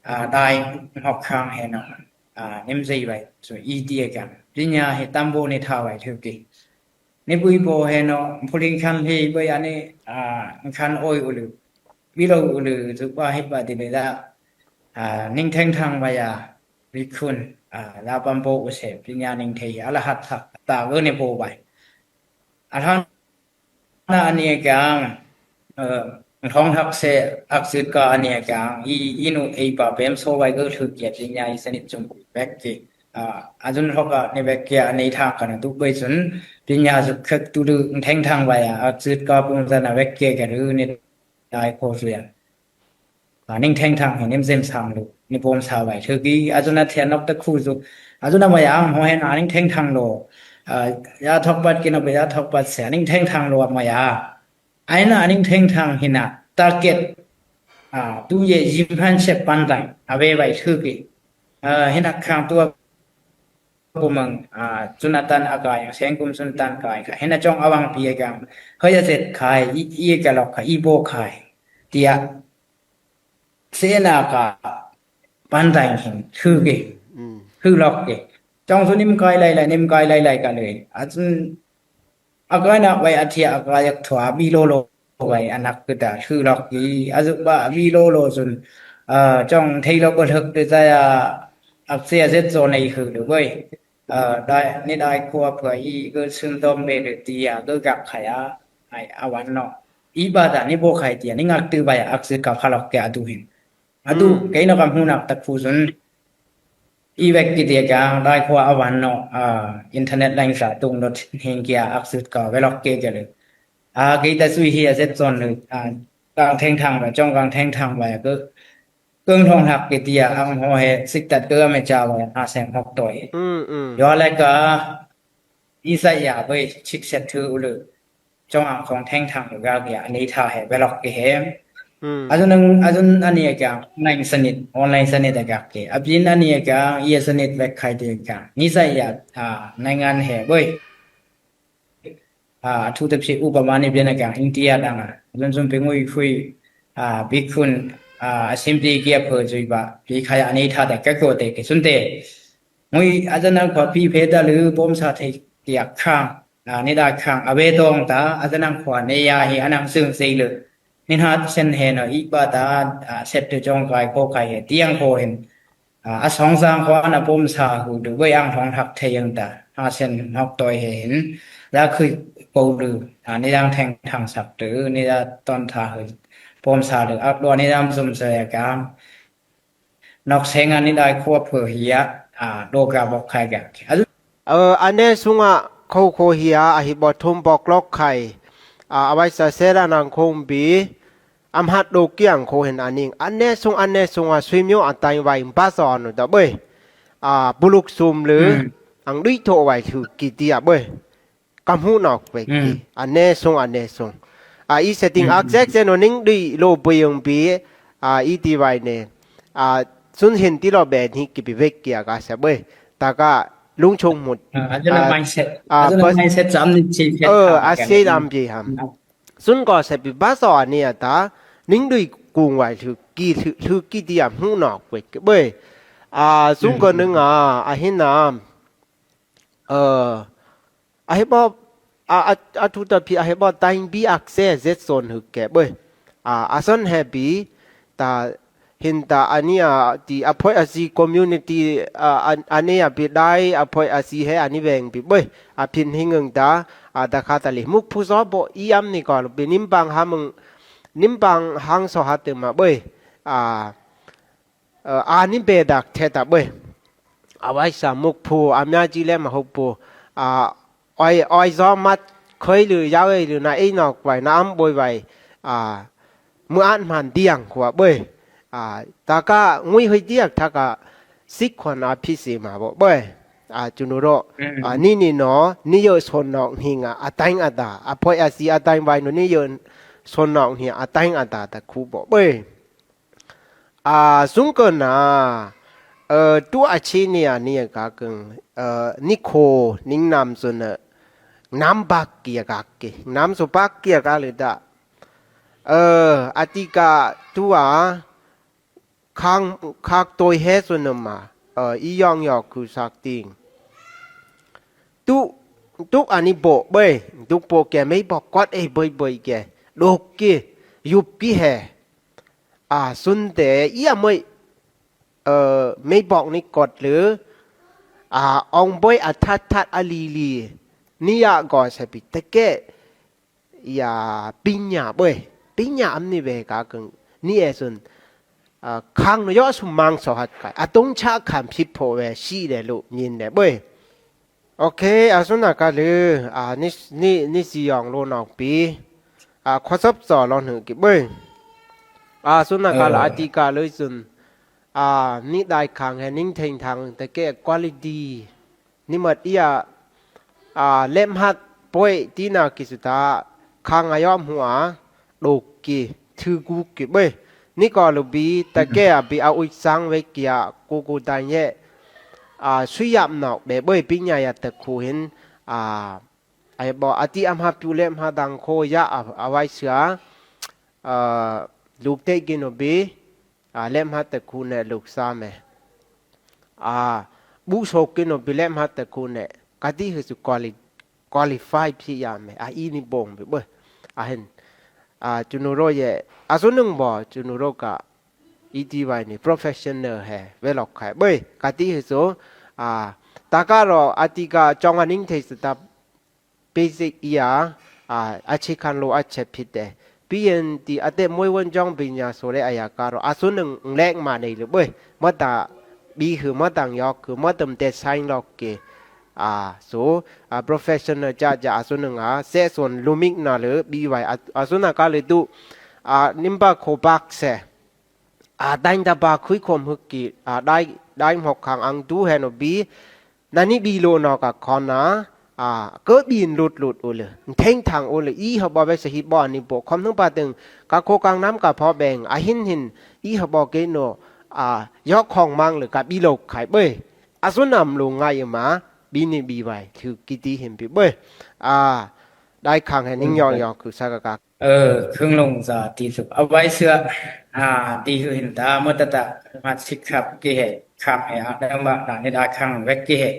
a dai hawˉ hkanˇ heh nawˬ, a, neˇ mvuhˇ zeˇ vaˬ, so i tiꞈ e kaꞈ piˇ nyaˇ heh tanˇ bon neˇ htaˇ vaˬ hteuˇ kehˬ, neˇ puiˉ paw heh nawˬ hpu liˇ hkanˇ heh veuˇ yaˇ neˇ, a, hkanˇ oˇ uˬ leuˬ, viˉ lo uˬ leuˬ zuhꞈ vaˇ heh vaꞈ te leh daꞈ, a, neˇ hteˇ htaˇ vaˬ yaˇ, viˉ hkuˇ, a, yaˇ paˇ bon uˬ shehˍ piˇ nyaˇ neˇ hteˇ heh a laˇ haˉ htaꞈ taˍ veuˇ neˇ bon vaˬ, a htaˇ naˆ a nyi a kaꞈ, htawˇ hk'aˆ shehˍ a tcuhˉ kaˇ a nyi a kaꞈ, i, i nuˆ e paˍ pehˉ mvuhˇ shawˉ vaˬ g'euˆ hteuˇ kehˬ piˇ nyaˇ i sha niˆ cunˇ vehˆ kehˬ, a, a zuhꞈ hawˉ kaꞈ neˇ vehˆ kehˬ a neˇ htaˇ kaꞈ nawˬ tuꞈ peuˬ cunˇ, piˇ nyaˇ zuhꞈ hk'e tuˬ leuˬ hteˇ htaˇ vaˬ yaˇ a tcuhˉ kaˇ bon zaˇ naˬ vehˆ kehˬ kaꞈ leuˬ neˇ dai hkawˇ zuhꞈ yaˇ a, neˇ hteˇ htaˇ heh neˇ mvuhˇ zeˇ mvuhˇ shaˍ lo neˇ bon shaˍ vaˬ hteuˇ kehˬ, a zuhꞈ naˆ hteˇ nawˬ teˇ hkuˇ zuhꞈ, a zuhꞈ naˆ vaˬ yaˇ a mvuhˇ heh naˬ neˇ hteˇ htaˇ lo, a, yaˇ htawˇ paˆ kehˬ nawˬ ve yaˇ htawˇ paˆ shehˍ a neˇ hteˇ htaˇ lo a mvuhˇ yaˇ, a iˉ naˆ a neˇ hteˇ htaˇ heh naˬ taˇ kehˬ, a, tuˬ yehˬ yiˇ hpaˇ shehˍ paˇ daiˬ a ve vaˬ hteuˇ kehˬ, a, heh naˬ hkanˇ tuˬ a k'o meuˬ, a, cuˇ naˆ tanˇ a k'ai, a shehˍ kuˇ cuˇ naˆ tanˇ k'ai kaꞈ heh naˬ cawˇ a vaˇ piˇ e kaꞈ, hk'e yaˇ zeꞈ hk'ai, i, i kaꞈ lawˬ hk'ai, i bon hk'ai, tiꞈ yaˇ, shehˍ naˬ kaꞈ, paˇ daiˬ heh hteuˇ kehˬ, hteuˇ lawˇ kehˬ, cawˇ cuˇ neˇ mvuhˇ k'ai laiˉ laiˉ neˇ mvuhˇ k'ai laiˉ laiˉ kaꞈ leh, a zuhꞈ a k'ai naˆ vaˬ a hteˇ a k'ai yaˇ htawˇ a viˉ lo lo vaˬ a naˆ keu taꞈ hteuˇ lawˇ kehˬ, a zuhꞈ vaˬ viˉ lo lo cunˇ, a, cawˇ hteˇ lo k'o hteuꞈ te tcuh yaˇ, a tcuhˉ a zehˇ cawˬ neˇ hui lo veuˇ, a, dai neˇ dai hkawˇ a hpeuꞈ a i g'euˆ suhˉ dawˇ meh leh tiꞈ yaˇ g'euˆ g'aꞈ hk'ai a, a, a vaꞈ nawˬ, iˉ paˆ taꞈ neˇ bon hk'ai tiꞈ yaˇ neˇ ngaˬ tuˬ vaˬ yaˇ a tcuhˉ kaˇ hpaˇ lawˇ kehˬ a tuˬ heh, a tuˬ kehˬ nawˬ kaꞈ mvuhˇ naˆ teˇ hkuˇ cunˇ i vehˆ kehˬ tiꞈ kaꞈ dai hkawˇ a vaꞈ nawˬ, a, internet laiˉ shaˍ tuˬ nawˬ heh kehˬ a a tcuhˉ kaˇ ve lawˇ kehˬ kehˬ leh, a, kehˬ taˇ suhˉ heh a zehˇ cawˬ leuˬ, a, kanˇ hteˇ htaˇ vaˬ cawˇ kanˇ hteˇ htaˇ vaˬ yaˇ g'euˆ, keuˆ htawˇ hk'aˆ kehˬ tiꞈ yaˇ a mvuhˇ heh suhˉ taꞈ keuˆ a meh ca vaˬ yaˇ a shehˍ hk'awꞈ tawˆ e, yawˇ leh kaꞈ, Iˉsaˍyaˍ ve chi shehˍ hteuˇ uˬ leuˬ, cawˇ a hkawˇ hteˇ htaˇ lo g'a ve a neˇ htaˇ heh ve lawˇ kehˬ heh, a zuhꞈ naˆ, a zuhꞈ naˆ a nyi a kaꞈ online sha niˆ, online sha niˆ te g'a kehˬ, a piˇ naˆ a nyi a kaꞈ i sha niˆ vehˆ hk'ai te kaꞈ neˇ Iˉsaˍyaˍ, a, naˆ ngaˇ heh veuˇ, a, a htoꞈ te piˇ uˇ paˍ ma neˇ piˇ naˆ kaꞈ India daꞈ a, a zuhꞈ zuhꞈ piˇ ngui hkuiˇ, a, piˇ hkuˇ, a, a shinˉ piˇ kehˬ a hpeuꞈ zuhꞈ baˬ piˇ hk'a yaˇ a neˇ htaˇ tehꞈ kaˉ k'oˆ te kehˬ cuˇ te, ngui a zuhꞈ naˆ hkawˇ piˇ hpehꞈ daꞈ leuˬ bon shaˍ hteˇ kehˬ a hkanˇ, a, neˇ daꞈ hkanˇ a ve dawˇ taˍ a zuhꞈ naˆ hkawˇ neˇ yaˇ heh a naˆ suhˉ suhˉ leuˬ, neˇ htaˇ shehˍ heh nawˬ iˉ paˆ taꞈ, a, shehˍ teˇ cawˇ k'ai hkawˇ k'ai heh tiˉ yanˇ hkawˇ heh, a, a shawnˍ zaˇ hkawˇ a naˆ bon shaˍ hui lo veuˇ a hkawˇ hk'aˆ hteˇ yanˇ taˍ a shehˍ nawˬ tawˆ heh heh, yaˇ hkui k'oˆ leuˬ, a, neˇ yaˇ hteˇ htaˇ shaˍ teˇ neˇ yaˇ tawˇ htaˇ hui, bon shaˍ leuˬ a lo neˇ yaˇ mvuhˇ zuhꞈ suhˍ yaˇ kaꞈ nawˬ shehˍ ngaˬ neˇ dai hkawˇ a hpeuꞈ heh a, a, lo g'a bawˆ hk'ai gaˬ a, a nehˇ suhˉ a hk'oˆ hk'oˆ heh a, a heˆ bawˬ htoˇ bawˬ k'lawˇ hk'ai, a, a vaˇ shaˍ shehˍ daꞈ naˆ hk'oˆ piˇ, a mvuhˇ haˉ lo kehˬ a hk'oˆ heh a nyi a nehˇ suhˉ a nehˇ suhˉ a sui myoˇ a tai vaˬ baˆ sawˍ a nawˬ daꞈ beuˬ, a, buˬ luˆ sum leuˬ, a duiˆ htoꞈ vaˬ hteuˇ kehˬ tiꞈ yaˇ beuˬ kaꞈ mvuhˇ naw k'oˆ ve kehˬ a nehˇ suhˉ a nehˇ suhˉ, a, i shehˍ tiꞈ a shehˍ shehˍ nawˬ neˇ duiˆ lo beuˬ yoˬ piˇ, a, i tiꞈ vaˬ nehˬ, a, suhˉ heh tiˉ lawˇ behˬ nyi kehˬ piˇ ve kehˬ a g'a shehˍ beuˬ, taˇ kaꞈ luˇ chonˇ mvuhˇ, a, a shehˍ lam piˇ ha, suhˉ kawꞈ shehˍ piˇ baˆ sawˍ a nyi a taˇ, neˇ duiˆ k'oˆ vaˬ hteuˇ kehˬ tiꞈ yaˇ mvuhˇ naw k'oˆ ve kehˬ beuˬ, a, suhˉ kawꞈ neˇ a, a heˆ naˆ a heˆ bawˆ, a, a htoꞈ ta piˇ a heˆ bawˆ tai biˇ a shehˍ zehˇ cawˬ hui kehˬ beuˬ, a, a suhˉ heh piˇ, taˇ, heh taˇ a nyi a tiꞈ a hpawehˇ a shiˍ community, a, a nyi a piˇ daiˇ a hpawehˇ a shiˍ heh a nyi ve piˇ beuˬ, a piˇ heh ngeuˬ taˇ, a, taˇ hk'a taˇ leh mvuhˇ hpu zawˇ bawˆ iˉ yaˇ nyi k'awꞈ lo piˇ nyiˇ baˆ ha mvuhˇ, nyiˇ baˆ haˉ sawˍ ha teˇ ma beuˬ, a, a nyi beh daꞈ hteˇ taˍ beuˬ, a vaˇ shaˍ mvuhˇ hpu a myaˇ jiˇ leh maˇ hoˆ peuˬ, a, awˬ, awˬ zawˇ maˇ hkawehˇ leuˬ yaˇ ve leuˬ naˆ eˉ nawˬ k'ai naˆ aˉ bawehˇ vaˬ, a, mvuhˇ aˉ maˇ diˇ yanˇ hk'oˆ a beuˬ, a, taˇ kaꞈ ngui hui diˇ yanˇ htaˇ kaꞈ siˉ hkawꞈ na hpiˇ sheˍ maˍ bawꞈ peuˬ. Cuˬ nu ro, niˇ niˇ nawˬ niˇ yeuˆ shonˍ nawꞈ hnyi ngaˬ a tanˉ a daꞈ, a hpawehˇ a shiˍ a tanˉ vaiˬ nawˬ niˇ yeuˆ shonˍ nawꞈ hnyi a tanˉ a daꞈ htaꞈ hkuˆ bawꞈ peuˬ. Suˉ keu naˍ, tuˉ a chi nyi a nyi kaꞈ keuˬ, niˇ hkoˍ niˇ naˍ suhˍ naˍ, naˍ baˆ kiˬ a kaꞈ keuˬ, naˍ suhˍ baˆ kiˬ a kaꞈ leh daꞈ, a tiꞈ kaꞈ tuˉ a hk'aˇ hk'aˇ toˇ hehˉ suhˍ naˍ maˍ, iˉ yawˇ yawˬ kuiˬ shaˍ tiˍ tuˉ, tuˉ a nyi bawꞈ beuˬ, tuˉ bawꞈ kehˬ mehˉ bawꞈ kawˆ e beuˬ beuˬ kehˬ, doꞈ kiˇ, yuˬ kiˇ hehˍ, a suhˉ tehꞈ iˉ a meuˆ mehˉ bawꞈ nyi kawꞈ leuˬ, awˬ bawehˇ a htaˇ htaˇ a liˬ liˬ, nyiˇ yaꞈ gawˬ shehˍ piˍ teˇ kehˉ, yaꞈ piˇ nyaˍ beuˬ, piˇ nyaˍ aˉ nyi ve kaꞈ keuˬ, nyiˇ e suhˍ, hk'aˇ nawˬ yawˇ shu maˇ shawˍ haꞈ k'ai, a toˉ chaˆ hkanˍ hpiˇ hpoꞈ ve shiˆ leh lo nyi leh beuˬ. Oˇ hk'e a suhˉ naˍ kaꞈ leuˬ, nyiˇ shiˍ yawˬ lo nawˬ piˇ, hk'aw shawˉ tcuhˍ law nuˬ kiꞈ beuˬ. A suhˉ naˍ kaꞈ leuˬ a tiꞈ kaꞈ leuˬ suhˍ, nyiˇ dai hkanˍ heh niˇ hteˇ htaˇ teˇ kehˉ quality, nyiˇ maˬ iˉ a, lehˆ maˇ pawehˇ tiˉ naˍ kiˇ suhˍ htaꞈ hk'aˇ ngaˬ yawˇ mvuhˇ a, doꞈ kiˇ, htuˇ guˇ kiˇ beuˬ. Nyiˇ kawˬ lo biˇ teˇ kehˉ a biˇ a uiˍ saˉ ve kiˇ a ko ko dai yehˬ, shu yaꞈ nawꞈ behˬ beuˬ piˇ nyaˍ yaꞈ teꞈ hkuˇ henˇ, a, a tiꞈ a maˇ piˇ lehˆ maˇ daꞈ hk'oˆ yaꞈ a vaiˇ shuˍ a, luˬ teˇ geh nawˬ biˇ, lehˆ maˇ teꞈ hkuˇ nehˬ luˬ saˉ mehˍ. Buˆ sho geh nawˬ biˇ lehˆ maˇ teꞈ hkuˇ nehˬ ka tiˉ hui shu qualify hpiˇ yaꞈ mehˍ. A iˉ nyi bon ve beuˬ. A heˆ, cuˬ nu ro yehˬ a suhˉ nunˇ bawˬ cuˬ nu ro kaꞈ, iˉ tiˉ vaiˬ nyi professional heh ve lawˬ hk'ai beuˬ. Ka tiˉ hui shu, taˍ kaˇ ro a tiꞈ kaꞈ cawˬ a niˇ hteˇ suhˍ htaˇ basic iˉ a, a chi hkanˍ lo a chehˇ hpiˇ tehꞈ, piˇ yehˬ tiꞈ a tehꞈ mawˇ e wonˇ jawˇ biˇ nyaˍ shu leh a yaꞈ kaˇ ro a suhˉ nunˇ lehˆ maˇ ne le beuˬ. Mawˇ taˍ biˇ hui mawˇ taˍ yawˇ kuiˬ mawˇ taˍ tehꞈ saiˉ lawˬ kehˬ, a shu, professional caˇ jaˇ a suhˉ nunˇ a sehˆ shonˍ lo miˆ naˍ leuˬ biˇ vaiˬ a suhˉ naˍ kaꞈ leuˬ tuˬ, a nyiˇ baˆ hk'oˆ baˆ shehˍ, a daiˇ daꞈ baˬ hkuiˉ hkoˍ mvuhˇ kiˬ, a daiˇ daiˇ mawˇ hkanˍ a tuˉ heh nawˬ biˇ, naˍ nyi biˇ lo nawˬ kaꞈ hkawˇ na, a keuˆ biˇ luˬ luˬ oˇ leuˬ, hteˇ htaˇ oˇ leuˬ iˉ ha bawˬ ve sheˍ hiˆ bawˬ a nyi bawˬ hkawˇ hneuˉ pa teˇ, kaꞈ hk'oˆ kaꞈ naˉ kaꞈ hpawˇ behˬ a hinˉ hinˉ, iˉ ha bawˬ kehˉ nawˬ, a yawˇ hkawˇ maˇ leuˬ kaꞈ biˇ lo hk'ai beuˬ. A suhˉ naˍ mvuhˇ lo ngaˬ yehˬ maˇ biˇ nyi biˇ vaiˬ htu kiˇ tiˉ henˇ piˇ beuˬ. A daiˇ hkanˍ heh niˇ yawˇ yawˬ kuiˬ shaˉ kaꞈ kaꞈ, hkuiˉ lonˉ za tiˉ shu a vaiˇ shuˍ, a tiˉ hui hinˉ daꞈ mawˇ taˍ taˍ maˇ chi hk'aˇ kehˬ heh hkanˍ heh a daꞈ maˇ daꞈ nyi daiˇ hkanˍ ve kehˬ heh,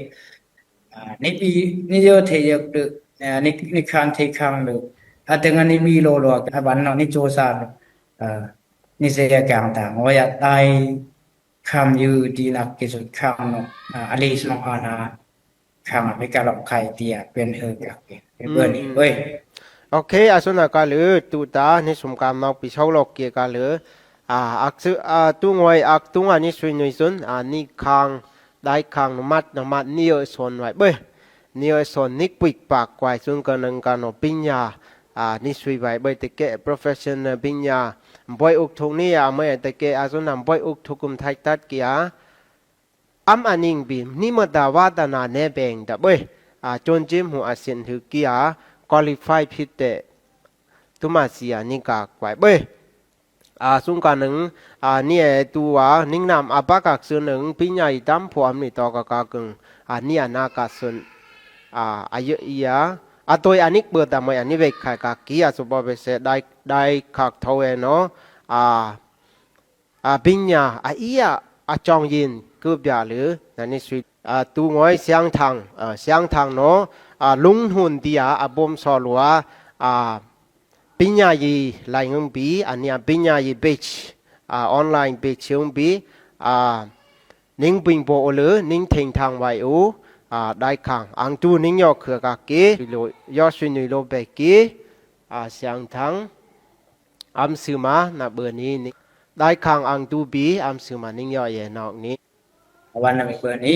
nyiˇ biˇ nyiˇ yawˇ hteˇ yawˇ leuˬ, nyiˇ hkanˍ hteˇ hkanˍ leuˬ, a teˇ ngaˬ nyiˇ biˇ lo lo a a baˬ nawˬ nyiˇ co sa leuˬ, nyiˇ shehˆ kaꞈ taˍ ngaˬ yaꞈ daiˇ hkanˍ yuˬ tiˉ naˍ kiˇ shu hkanˍ nawˬ, a le shu a na hkanˍ ve kaꞈ lawˬ hk'ai tiˉ a pehˬ hui kaꞈ kehˬ ve beuˬ nyi beuˬ. Oˇ hk'e a suhˉ naˍ kaꞈ leuˬ tuˬ taˍ nyiˇ sum kaꞈ nawˬ piˇ shaw lawˬ kehˬ kaꞈ leuˬ, a tuˉ ngawˬ a tuˉ ngaˬ nyiˇ shu nyi suhˉ a nyiˇ hkanˍ, daiˇ hkanˍ nawˬ maˇ nawˬ maˇ nyiˇ yeuˆ shonˍ vaiˬ beuˬ. Nyiˇ yeuˆ shonˍ nyiˇ puiˍ paˍ kawehˬ suhˉ keu na kaꞈ nawˬ biˇ nyaˍ, nyiˇ shu vaiˬ beuˬ teˇ kehˉ professional biˇ nyaˍ, bawehˇ uˇ htoꞈ nyiˇ a meuˇ teˇ kehˉ a suhˉ naˍ bawehˇ uˇ htoꞈ kum htaˇ taˆ kehˬ a Aˉ a nyi biˇ nyiˇ maˬ daꞈ vaˇ daꞈ naˍ nehˉ behˬ daꞈ beuˬ. Conˇ ceˇ mvuhˇ a shinˍ hui kiˇ a qualify hpiˇ tehꞈ, tuˉ maˬ shiˍ a nyi kaꞈ kawehˬ beuˬ. A suhˉ kaꞈ nyi, a nyi e tuˬ a nyi naˍ a baˆ kaꞈ suhˉ nyi piˇ nyaˍ iˍ taˉ hpu a mvuhˇ miˬ taw kaꞈ kaꞈ keuˬ, a nyi a naˍ kaꞈ suhˉ, a yeuꞈ i a, a to e a nyi beuꞈ taˍ mawˬ a nyi ve hk'aˬ kaꞈ kiˇ a suhˉ bawˇ ve sehꞈ daiˇ hkaꞈ htawˇ ve nawˉ, a biˇ nyaˍ a iˉ a, a cawˬ yeˬ keu byaꞈ leuˬ na nyi shu, tuˬ ngawˬ e siang htaꞈ, siang htaꞈ nawˉ, lonˉ hnunˍ diˇ a a bon shawˍ loꞈ a, biˇ nyaˍ yeˬ laiˬ ngeuˇ biˇ a nyi a biˇ nyaˍ yeˬ beˬ, online beˬ chi ngeuˇ biˇ, a nyiˇ biˇ bon o leuˬ nyiˇ hteˇ htaˇ vaiˬ oˬ, daiˇ hkanˍ anˬ tuˬ nyiˇ yawˇ hkui kaꞈ kiˇ, yawˇ shu nyi lo behˬ kiˇ, a siang htaꞈ aˉ suhˉ maˬ naˍ beuꞈ nyi, daiˇ hkanˍ anˬ tuˬ biˇ aˉ suhˉ maˬ nyiˇ yawˇ yehˬ nawˬ nyi, a naˍ beuꞈ nyi